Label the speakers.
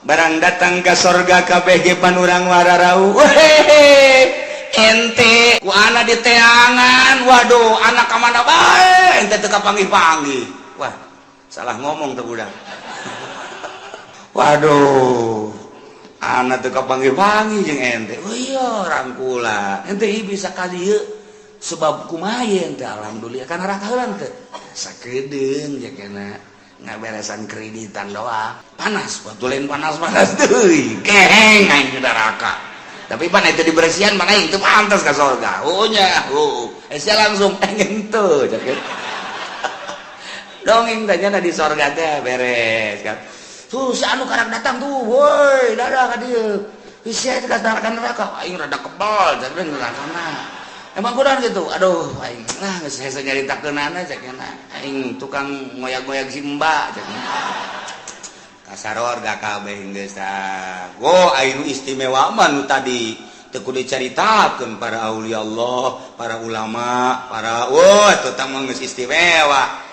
Speaker 1: Barang datang ke sorga, kabeh ge pan urang wararau. Wehehe, ente ku ana diteangan. Waduh, ana ka mana bae ente teu kapanggih-panggih. Wah, salah ngomong tuh budak. Waduh, ana teu kapanggih-panggih jeung ente. Oh iya, rangkula ente ieu bisa ka dieu sebab kumaha ente? Alhamdulillah, kana neraka heula teu sakedeung jeung ngaberesan kreditan doang. Panas waktu lain, panas-panas deui keheng aing di neraka. Tapi pan itu dibersihan mana itu pantas ke surga. Oh nya, oh eh sia langsung pengen tuh cek dongeng tanya di surga teh beres kan. Tuh si anu karang datang tuh, woi, dadah ka dieu. Sia itu ka neraka, aing rada kebal jadi neraka mah. Emang kurang gitu. Aduh, aing lah geus hese nyaritakeunana cek aing tukang ngoyak-ngoyak si Mbak cek. Kasarorga kabeh geus tah. Go aing istimewa mah nu tadi teu kudu dicaritakeun, para aulia Allah, para ulama, para wah, eta mah geus istimewa.